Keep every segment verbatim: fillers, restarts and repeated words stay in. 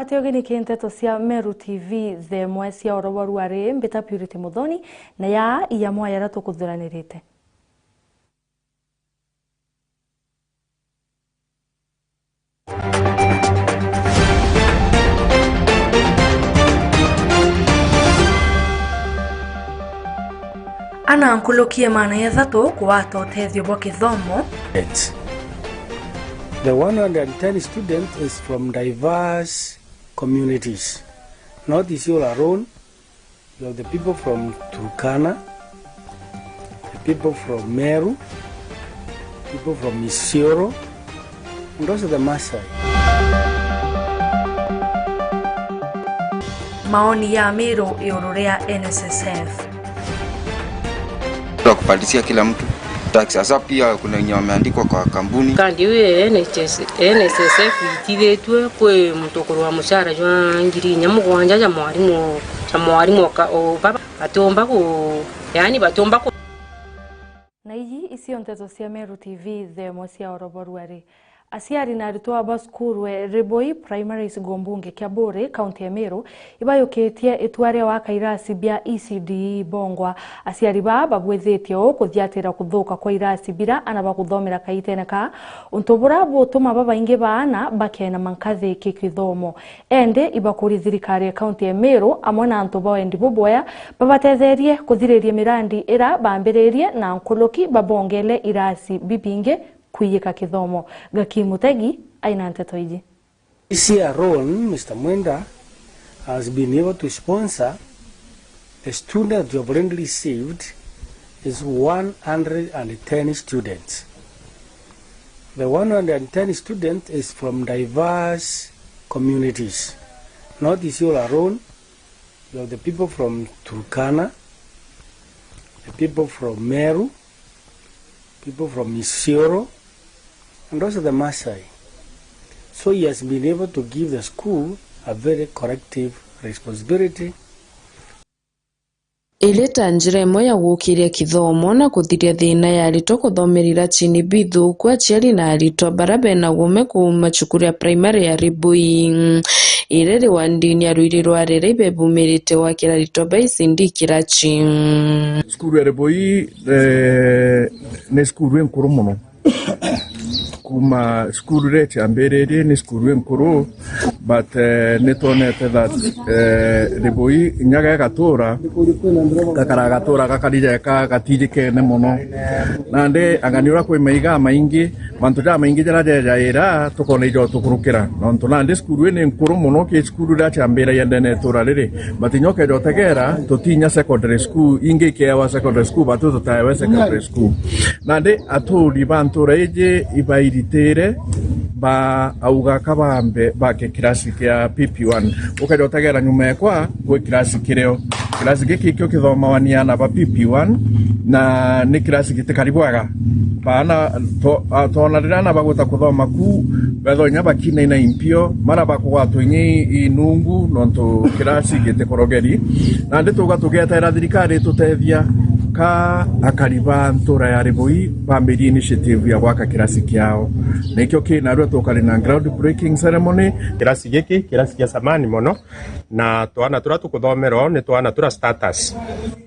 Ati ugini ki nteto cia Meru T V, the mwe cia oroboru ari mbita Purity Muthoni, na ya iya mwa yara tukuthuranirite. Ana nkuluki ya maana ya ithatu kugwata utethio bwa kithomo. The one hundred and ten students is from diverse communities, not Isiolo alone. You have the people from Turkana, the people from Meru, people from Isiolo, and also the Maasai. Maoni ya Meru iguru ria N S S F. Kwa kupandishia kila mtu tax. Sasa pia kuna wenye wameandikwa kwa kampuni. Kandi iu ya N H S, N S S F itithitue kwi muntu kurwa mucara jwa ngiri inya mugwanja ja mwarimu, ja mwarimu oka, o baba, batiumba ku, yaani batiumba ku. Na iji icio nteto cia Meru T V, the mwe cia oroboru ari. Aciari na aritwa ba cukuru e Riboi Primary gicigo mbunge kia Buuri, kaunti ya Meru, ibayukitie itua ria gwaka irasi bia E C D bongwa. Aciari baa babwithitie uu kuthiatira kuthuka kwa irasi bira ana bakuthomera kaitene ka, untu bura butuma babaingi ba ana bakena mankathi ki kithomo. Endi ibakuri thirikari ya kaunti ya Meru amwe na antu ba wendi bubwea babatetherie kuthiriria mirandi ira bambiririe na nkuruki babongele irasi bibingi kwiyika kithomo. Gaki Mutegi aina nteto iji. This year alone, Mister Mwenda has been able to sponsor the students you have already received is one hundred and ten students. The one hundred and ten students is from diverse communities, not Isiolo alone. You have the people from Turkana, the people from Meru, people from Isiolo, and also the Maasai. So he has been able to give the school a very collective responsibility. Iri ta njira imwe ya gukiria kithomo na kuthiria thina ya aritwa kuthomera iracini bithuku, aciari na aritwa bara bena gume kuuma cukuru ya primary ya Ribui. Iri riwandini ya rwiri rwa rere ibebumirite gwakira aritwa ba E C D kiraci. Cukuru ya Ribui, eh, ni cukuru inkuru mono. Kuma cukuru iria ciambiririe ni cukuru inkuru, but, eh, ni twonete that, eh, Ribui inya gagatura, gakara gatura gakari jeka gatijikene mono. Nandi anga ni uria kwi maiga maingi, mantu jamaingi jaria jejaira tukona ijo tukurukira. Nontu nandi cukuru ii ni nkuru mono ki cukuru iria ciambiragia ndene itura riri. But inya ukeja utegera, tutinya secondary school, ingi ikeewa secondary school, batu tutaewe secondary school. Nandi aturi ba ntura iji ibairitire, ba auga kabambe bake kirasi kia P P one. Ukeja utegera nyuma ekwa, gwi kirasi kirio. Kirasi giki kio kithomawa ni ana ba P P one, na ni kirasi gitikari bwega. Baana to-, a-, twona riria ana bagwita kuthoma ku, bethwa inya bakinaina impio, mara bakugwatwa inya i-, inungu, nontu kirasi gitikorogeri. Nandi tuga tugietera thirikari itutethia ka akari ba ntura ya Ribui bambirie initiative ya gwaka kirasi kiao. Nikio ki narua tukari na ground breaking ceremony. Kirasi giki, kirasi kia samani mono. Na twana turia tukuthomera oo ni twana turia starters.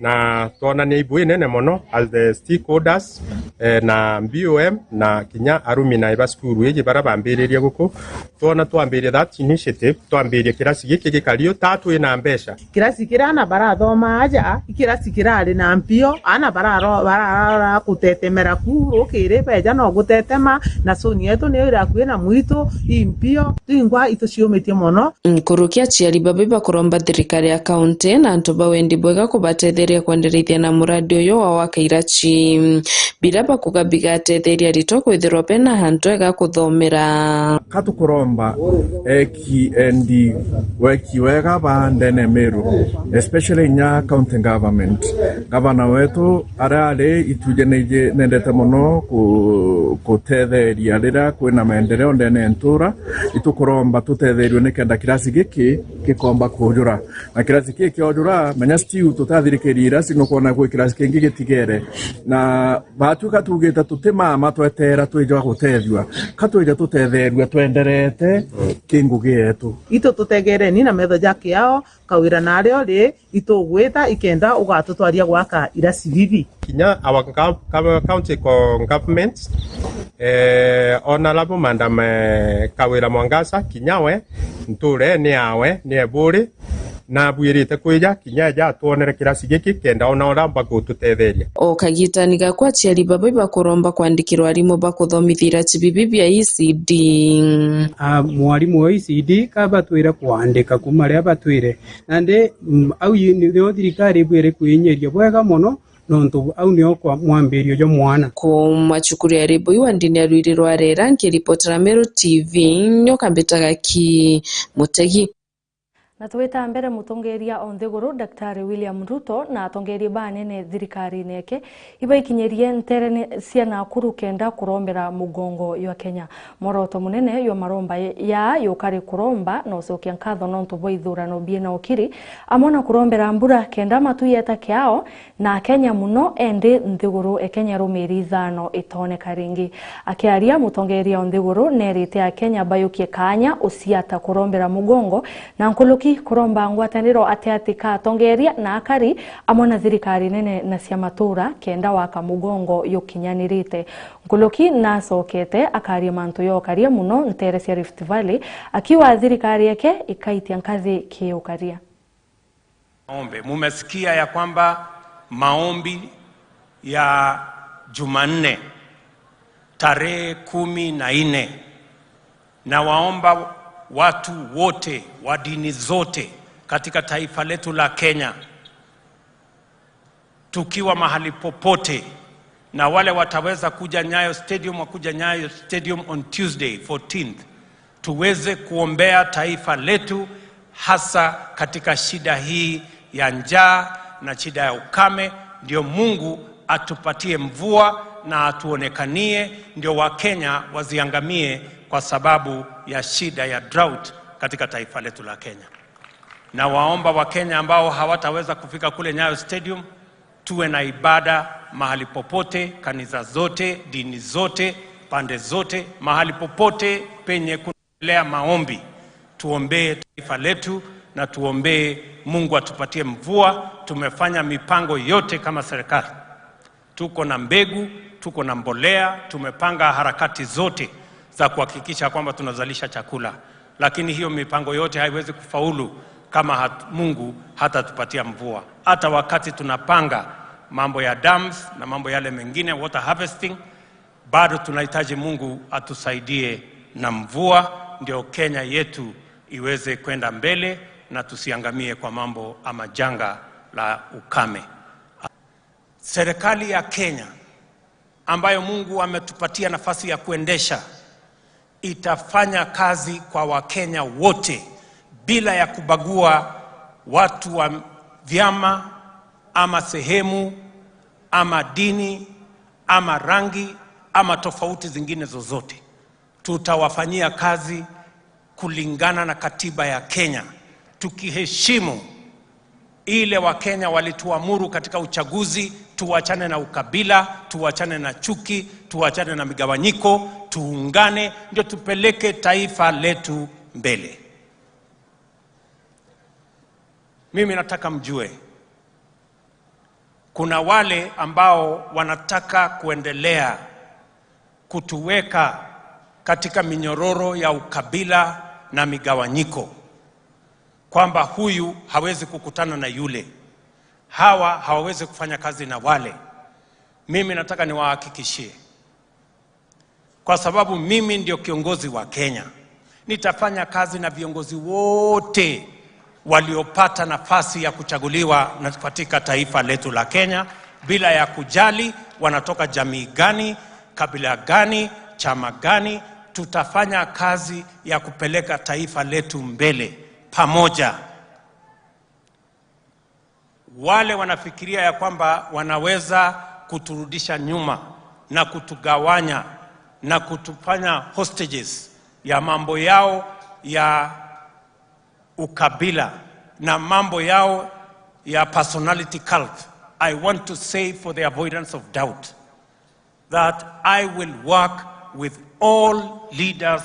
Na twonania ibu inene mono as the stakeholders, eh, na B O M na kinya alumni ba cukuru iji baria bambiririe guku. Twona twambirie that initiative, twambirie kirasi giki gikari uu, ta twina mbeca. Kirasi kiria ana barathoma aja, i kirasi kirari na mpio, ana bararo-, bararora gutetemera ku, rukiri beja no gutetema, na soni yetu niyo iri akui na mwitu, i mpio, twingwa ituciumitie mono. Nkuruki aciari babi bakuromba thirikari ya kaunti na antu ba wendi bwega kubatetheria kwenderithia na muradi uyu wa gwaka iraci, bira bakuga bigatetheria aritwa kwithirwa bena hantu hega kuthomera. Ka tukuromba eki endi weki wega ba ndene Meru, especially inya county government. Gavana wetu aria ari ituje niji nendete mono ku- gutetheria riria kwina maendeleo ndene ya ntura, itukuromba tutetherio nikenda kirasi giki gikomba kujura. Na kirasi giki kiojura, menya still tutathirikiria irasi, nukwona kwi kirasi kingi gitigere. Na batuika tugite tutimama tweterera twija gutethua, ka twija tutetherua twenderete ki ngugi yetu. Itu tutegereni na metho ja kiao, Kawira, nario ri itugwita ikenda ugatutwaria gwaka irasi bibi. Kinya our gov-, gov-, county co-, government, eh, Honorable Madam, eh, Kawira Mwangaza, kinya we nturene yawe ni eburi, na abuirite kwija kinya eja atwonere kirasi giki kenda ona uria mbagututetheria. O kagitani gakwa, aciari baba ibakuromba kwandikirwa arimu bakuthomithia irasi bibi bia E C D. A, mwarimu wa E C D ka batwire kwandika kuma riria batwire. Nandi, mm, au i-, ni-, nio thirikari ibwire kwinyiria bwega mono, nontu au nio kwa mwambirio jwa mwana. Kuuma cukuru ya Ribui wa ndini ya Rwiri rwa Rera, nkiripotera Meru T V, nyoka mbitaga ki Mutegi. Na twita mbere, mutongeria o nthiguru, Daktari William Ruto, na atongeria banene thirikarine yake ibaikinyirie nterene cia Nakuru kenda kurombera mugongo jwa Kenya. Mworoto munene jwa maromba ya yukari kuromba na ucokia nkatho nontu bwa ithurano biena ukiri, amwe na kurombera mbura kenda matu yeta kiao na Akenya muno, endi nthiguru e Kenya rumiri ithano itoneka ringi. Akiaria, mutongeria o nthiguru nerite Akenya bayukie kaanya uciata kurombera mugongo na nkuruki kuromba ngwataniro atiati ka atongeria na akari amwe na thirikari nene na cia matura kenda waka mugongo jukinyanirite. Nkuruki nacokete akaria mantu yokaria muno ntere cia Rift Valley, akiuga thirikari yake ikaitia nkathi kiukaria. Maombi. Mumesikia ya kwamba maombi ya Jumanne tarehe kumi na nne, na waomba watu wote wa dini zote katika taifa letu la Kenya, tukiwa mahali popote, na wale wataweza kuja Nyayo Stadium, wakuja Nyayo Stadium on Tuesday fourteenth, tuweze kuombea taifa letu, hasa katika shida hii ya njaa na shida ya ukame, ndio Mungu atupatie mvua na atuonekanie, ndio Wakenya waziangamie kwa sababu ya shida ya drought katika taifa letu la Kenya. Na waomba Wakenya ambao hawataweza kufika kule Nyayo Stadium, tuwe na ibada mahali popote, kanisa zote, dini zote, pande zote, mahali popote penye kunaendelea maombi, tuombee taifa letu na tuombee Mungu atupatie mvua. Tumefanya mipango yote kama serikali. Tuko na mbegu, tuko na mbolea, tumepanga harakati zote za kuhakikisha kwamba tunazalisha chakula. Lakini hiyo mipango yote haiwezi kufaulu kama hat-, Mungu hatatupatia mvua. Hata wakati tunapanga mambo ya dams na mambo yale mengine, water harvesting, bado tunahitaji Mungu atusaidie na mvua, ndio Kenya yetu iweze kwenda mbele na tusiangamie kwa mambo ama janga la ukame. Serikali ya Kenya ambayo Mungu ametupatia nafasi ya kuendesha itafanya kazi kwa Wakenya wote bila ya kubagua watu wa vyama ama sehemu ama dini ama rangi ama tofauti zingine zozote. Tutawafanyia kazi kulingana na katiba ya Kenya, tukiheshimu ile Wakenya walituamuru katika uchaguzi, tuachane na ukabila, tuachane na chuki, tuachane na migawanyiko, tuungane, ndio tupeleke taifa letu mbele. Mimi nataka mjue, kuna wale ambao wanataka kuendelea kutuweka katika minyororo ya ukabila na migawanyiko, kwamba huyu hawezi kukutana na yule, hawa hawawezi kufanya kazi na wale. Mimi nataka niwahakikishie, kwa sababu mimi ndio kiongozi wa Kenya, nitafanya kazi na viongozi wote waliopata nafasi ya kuchaguliwa na katika taifa letu la Kenya, bila ya kujali wanatoka jamii gani, kabila gani, chama gani. Tutafanya kazi ya kupeleka taifa letu mbele pamoja. Wale wanafikiria ya kwamba wanaweza kuturudisha nyuma na kutugawanya, na kutufanya hostages ya mambo yao ya ukabila na mambo yao ya personality cult, I want to say, for the avoidance of doubt, that I will work with all leaders